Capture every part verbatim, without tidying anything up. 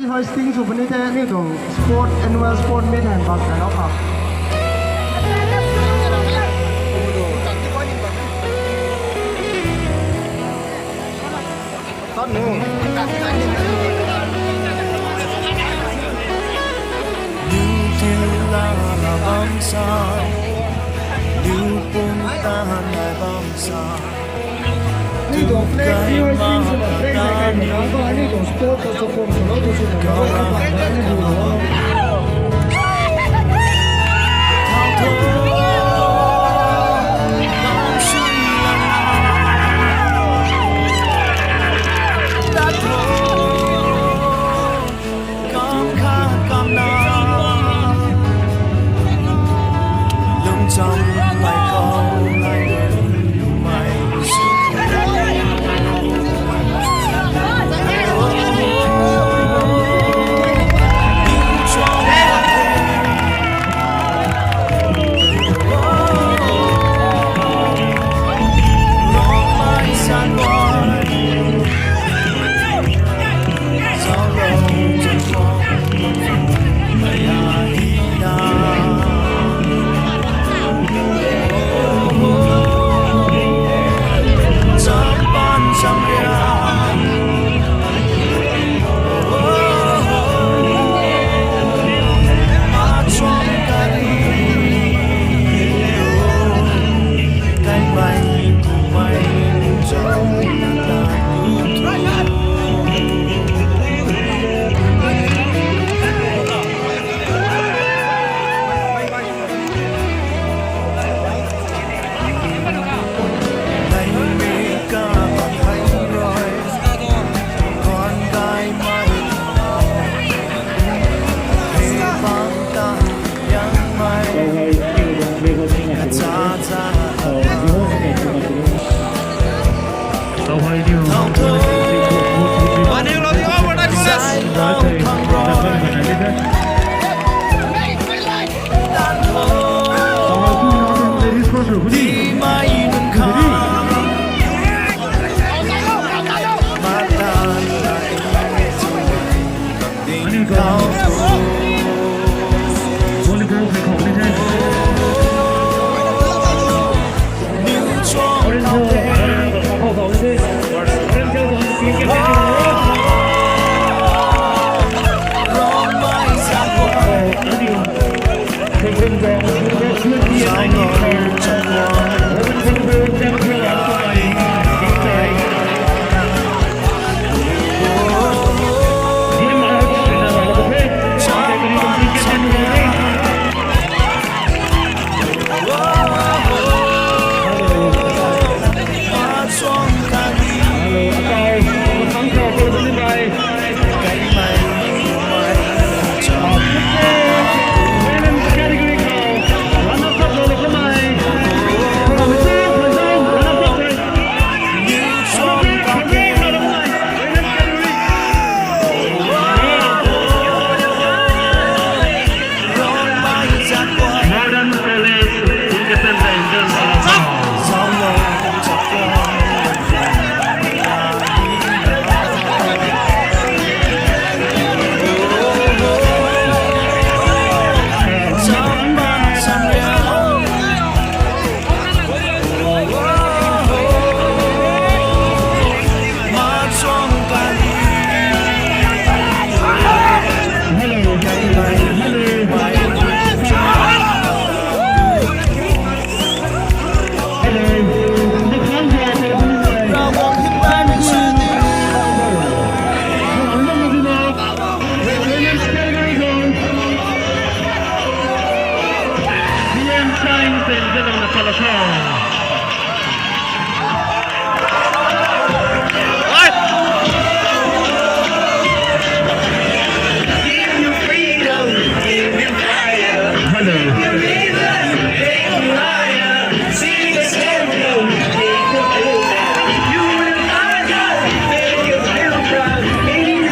Hosting sw puni the, aniu tuang sport, annual sport meet hei bak kai lou kha. Tat nu. Niu til la la bam sa, niu pung tan la bam sa. Aniu tuang flag, P Y C swna flag hei kai ni na, aniu tuang sport ta support swlou tu swna, aniu tuang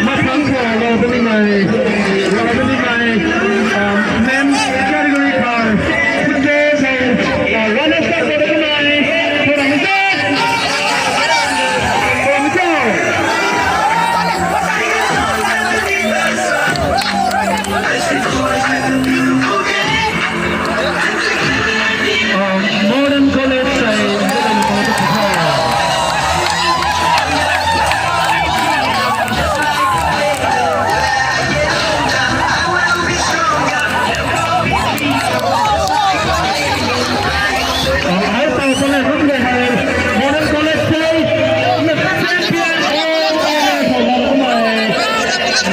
Mathangc khou rau puni mei, rau puni mei, um, men's category khou, today, uh, runners up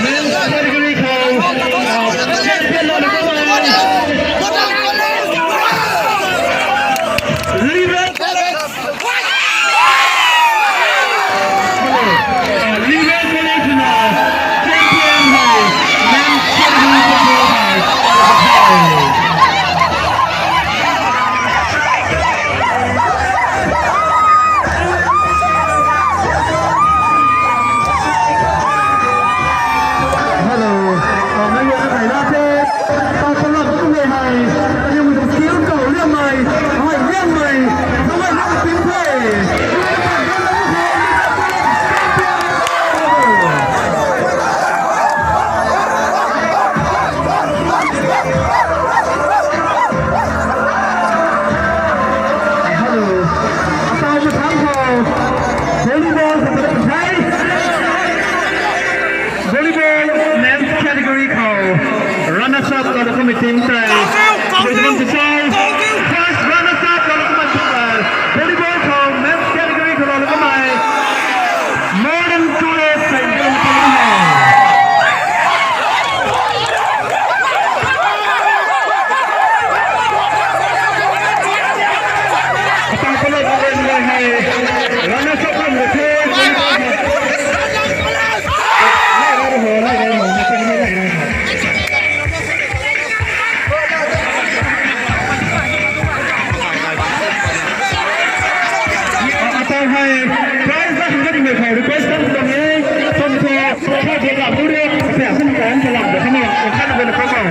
Men's category khou, uh, champion lana kamei. Livet. Uh, Livet College na champion hei men's category khou hei. Hello. Uh, mei ya kai la the. Ta ta la ko mei hei. Kaniw mei tuang skill khou liangmei. Hei liangmei. Zauai na ping the. Hello. Atau mathang khou volleyball khou ta the. Volleyball men's category khou runners up lana kamei team tei. President Tisau, first runners up lana kamei team tei. Volleyball khou men's category khou lana kamei. Modern Tourist tei. Atang pala bang hei. Runners up kan the. Atau hei, prize la hang ka ding mei khou request kan tuang e, tuang khou, khou bia ka bu ria, pia kan kan ka lam da kan, kan kan na kan.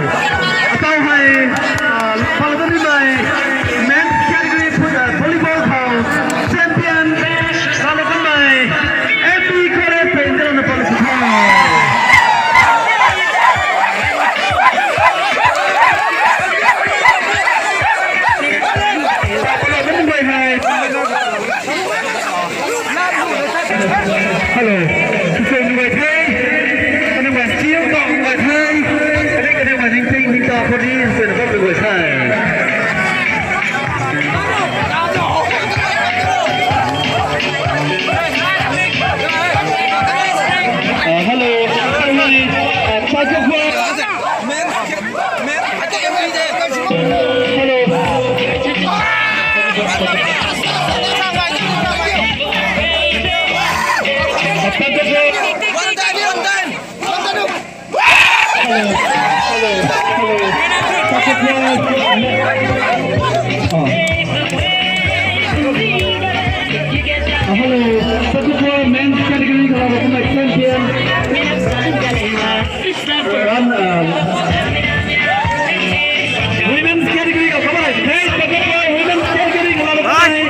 Atau hei, ah, pala kan ni mei, men's category, uh, volleyball khou, champion, lana kan mei, M B College tei kan na pala kan. Pala kan ni mei hei. Hello. Sw nungai the. Kaniw guay chiu ta nungai the. Kaniw, kaniw guay ning ting ning ta khou ni sw na bam nungai the. Ah, hello. Hello. Ah, pa ka pa. Hello. Hello. Hello. Hello. Ah. Ah, hello. First of all, men's category, kalau aku nak champion. Run, uh, women's category ka kamei. Hey, pakai pa, women's category ka lana kamei.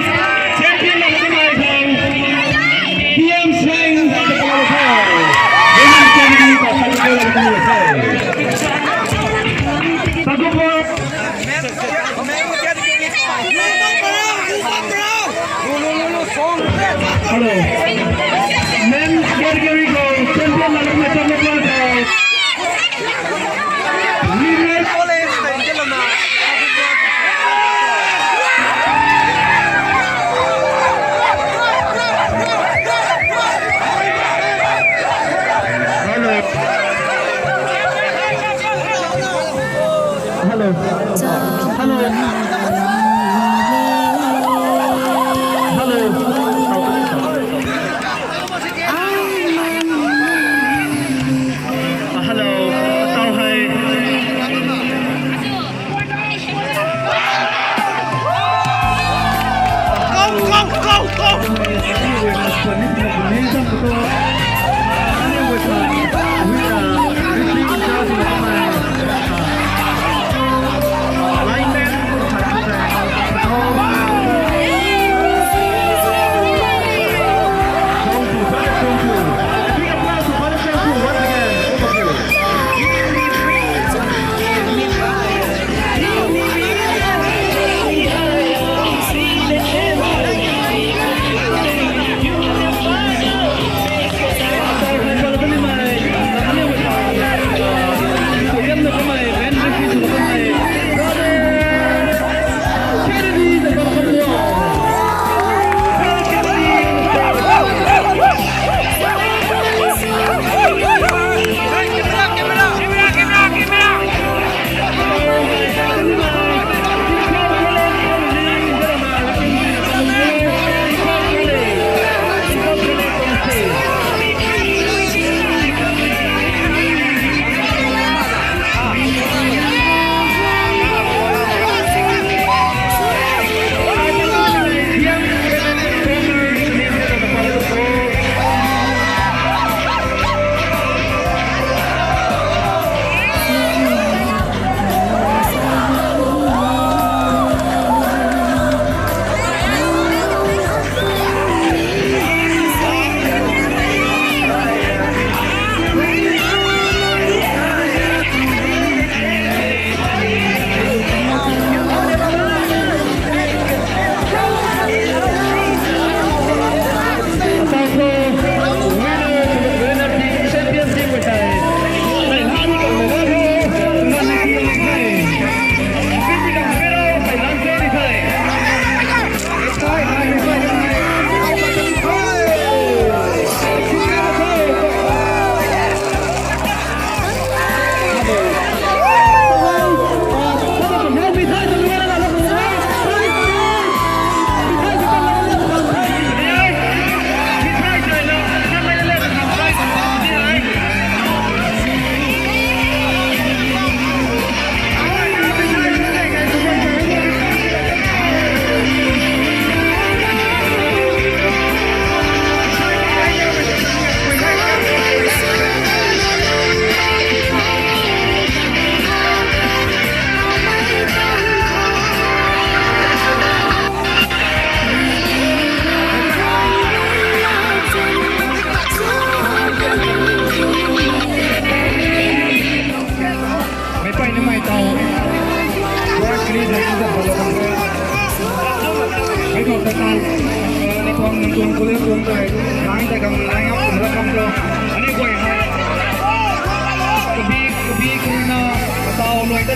Champion lana kamei khou. T M Seng ka lana kamei. Women's category ka lana kamei. Pakai pa. Hello. Men's category khou champion lana kamei champion khou. Hello. Hello. Hello. Hello. Hello. Atau hei. Go, go, go, go! Lineman.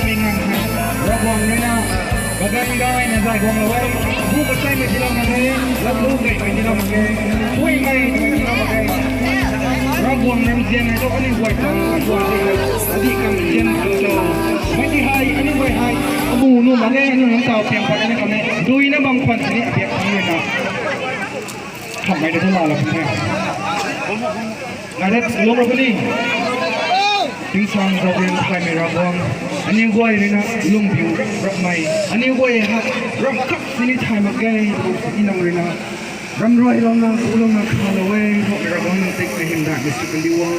Ravguangc rui na, kaganv gayna zay guanglou e, bu kachaimei tiilou mak ge, latlu gaymei tiilou mak ge, puimei tiilou mak ge. Ravguangc ramzian hei tu aniu guay khang, guay ti hei, adih khang zian khang cho. Mei ti hei, aniu guay hei, amu nu mak ge, aniu nunc taw piang pat aniu khang e, duina bam khwan sini abiak khang rui na. Khamhmei ta thu laalou khang e. Nai dat lung ra puni. Tingsaeng zauzian thaymei Ravguangc, aniu guay rui na lungbiu rapmei, aniu guay hei ram khat sini thay mak ge, sini nang rui na ram ruailouna, kulouna khalou e, Poubauhmei Ravguangc, nang tingmei hymdaihmei sw kandiu o.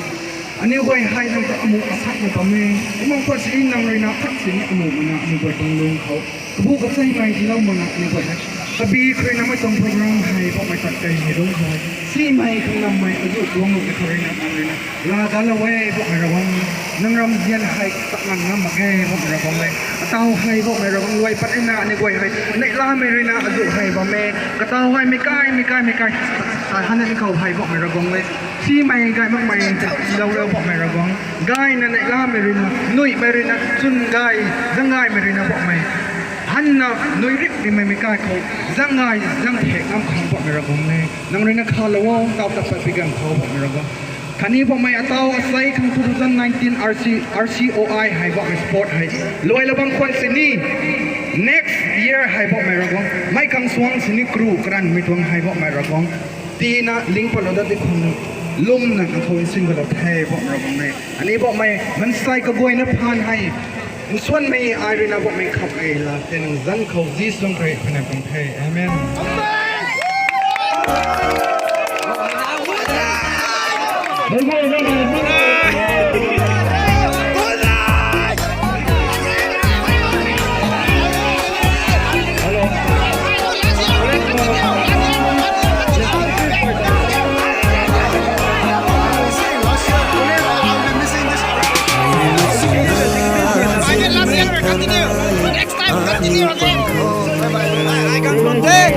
Aniu guay hei nang ta amu asakna bam e, kumna khwan sini nang rui na khat sini amu mana aniu guay tuang lung khou kabu kachaimei tiilou mana aniu guay hei kabi khou rui na mei tuang program hei Poubauhmei tat kaimei lung khou simei khang nammei azuh guang lou tei khou rui na nang rui na laa dalou e, Poubauhmei Ravguangc. Nang ramzian hei tat nang ngam mak ge, Poubauhmei Ravguangc e. Ataw hei Poubauhmei Ravguangc luai pat e na aniu guay hei neihlamei rui na azuh hei bam e. Kataw hei meic kai, meic kai, meic kai, sa hana ni khou hei Poubauhmei Ravguangc e. Simei gay makmei tiilou lou Poubauhmei Ravguangc. Gayna neihlamei rui na, nuihmei rui na chwn gay, zaeng gaymei rui na Poubauhmei hanna nui rip nimei meic kai khou zaeng gay zaeng thek ngam khang Poubauhmei Ravguangc e. Nang rui na khalou o, taw tat pat pi ganv khou Poubauhmei Ravguangc. Khatni Poubauhmei ataw asei khang two thousand nineteen R C, R C O I hei Poubauhmei sport hei luailou bam khwan sini next year hei Poubauhmei Ravguangc meic khang suang sini kru karanmei tuang hei Poubauhmei Ravguangc tina ling patlou dat di khang lwmna nang khou nsin galou the Poubauhmei Ravguangc e. Aniu Poubauhmei mansei kaguayna phaan hei nsuanmei ai rui na Poubauhmei khap e la tei nang zanc khou Jisu khou rui khana kan the. Amen. Continue. Next time, continue again. I can contact.